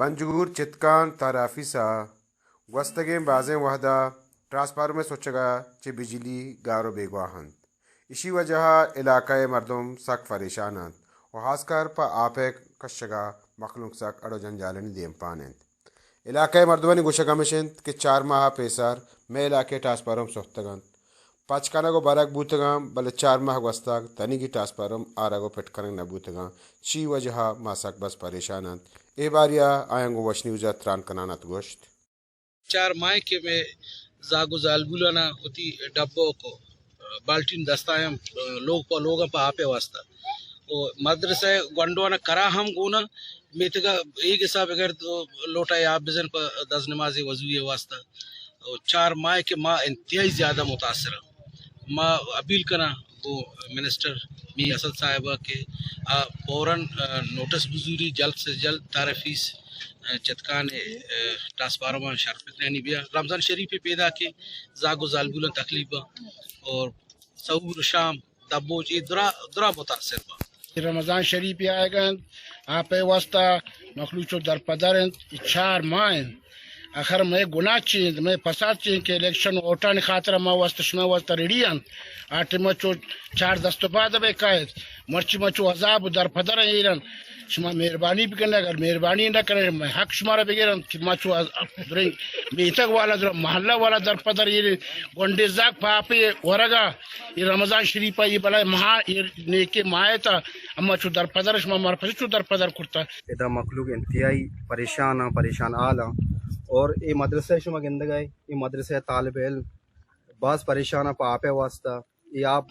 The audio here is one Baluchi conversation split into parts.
پنجگور چتکان تار آفیس ءَ گوستگیں بازیں وھد ءَ ٹرانسفارمر ءِ سوچگ ءَ چہ بجلی گار ءُ بیگواہ اَنت۔ ایشی وجہ ءَ علاقہ ءِ مردم سک پریشان اَنت ءُ خاص کر پہ آپ ءِ کشگ ءَ مخلوق سک اڑ ءُ جنجالانی دیمپان اِنت۔ علاقہ ءِ مردمانی گوشگ ھمیش اِنت کہ چار ماہ ءَ پیسر مئے علاقہ ءِ ٹرانسفارمر سوتگ اَنت، پچ کنگ ءُ برگ بوتگ اَنت، بلے چار ماہ گوستگ تنیگی ٹرانسفارمر آرگ ءُ پٹ کنگ نہ بوتگ اَنت، چی وجہ ءَ ما سک بس پریشان اَنت۔ اے باریا آیاں گوں وش نیوز ءَ تران کنان اَت گوشت۔ چار ماہ کہ مئے زاگ ءُ زالبولاناں وتی ڈبوک ءُ بالٹین دست ءَ اَنت، لوگ پہ لوگاں پہ آپ ءِ واسطہ۔ ءُ مدرسہ ءِ گونڈواناں کرا ھم گون اَنت، میتگ ءَ اے گسا بگر لوٹا ءَ آپ بزن پہ دز نماز ءِ وضو ءِ واسطہ۔ ءُ چار ماہ کہ ما انتہائی زیادہ متاثر ایں۔ ما اپیل کناں گوں منسٹر میر اسد صاحب ءَ کہ آ فوراً، آ، نوٹس بزوری، جلد سے جلد تار آفیس، آ، چتکان ءِ، آ، ٹرانسفارمر شرپتنانی بیا۔ رمضان شریف ءِ پیداک اِنت، زاگ ءُ زالبولاں تکلیف اَنت اور سحور شام دبوچ اے درا، درا متاثر با۔ رمضان شریف آئیگ اِنت، آپ ءِ واسطہ مخلوق چو درپدر اِنت، اے چار ماہ اِنت۔ آخر مئے گناہ چی اِنت، مئے فساد چی اِنت کہ الیکشن ووٹانی خاطر ما واسطہ شما واسطہ ریڈی اَنت۔ آ ٹائم چو چار دست ءُ پاد بہ کائیت، مرچی ما چو عذاب ءُ درپدر ایر اَنت۔ شما مہربانی بکن، اگر مہربانی نہ کرے، مئے حق شمارا بگیر اَنت کہ ما چو از-، دریں میتگ والا، در محلہ والا درپدر ایر، گونڈے زاگ پہ آپ ءِ ورگ ءَ، اے رمضان شریف ءِ اے بلائیں ماہ، اے نیکیں ماہ ءِ تہا اما چو درپدر، شما مارا پچو چو درپدر کرتا۔ ادا مخلوق انتہائی پریشان اَنت، پریشان حال اَنت۔ اور اے مدرسہ شما گندگ ءَ، اے مدرسہ ءِ طالب علم باز پریشان اَنت پہ آپ ءِ واسطہ۔ اے آپ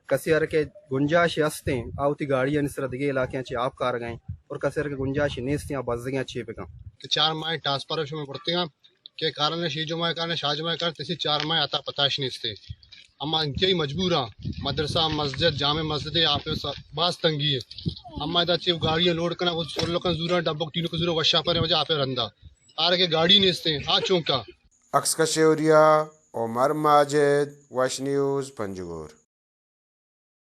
کسے ءَ را کہ گنجائش ہست ایں، آ وتی گاڑیانی سرا دگہ علاقیاں چہ آپ کارگ ءَ ایں، اور کسے ءَ را کہ گنجائش نیست ایں، آ بزگیں چے بکن۔ کہ چار ماہ ٹرانسفر شما برتگاں کہ کارن شی جمعہ کارن شاہ جمعہ کارن تسی چار ماہ عطا پتاش نیست ایں۔ اما انتہائی مجبور ایں، مدرسہ، مسجد، جامع مسجد ءَ آپ ءِ باز تنگی ایں۔ اما ادا چہ گاڑیاں لوڈ کناں، وہ سولو کن زوراں، ڈبک ٹینو کن زوراں، وشا پر وجہ آپ ءِ رندا۔ آر کہ گاڑی نیست ایں، آ چونکا۔ عکس کش اوریا، عمر ماجد، وش نیوز، پنجگور۔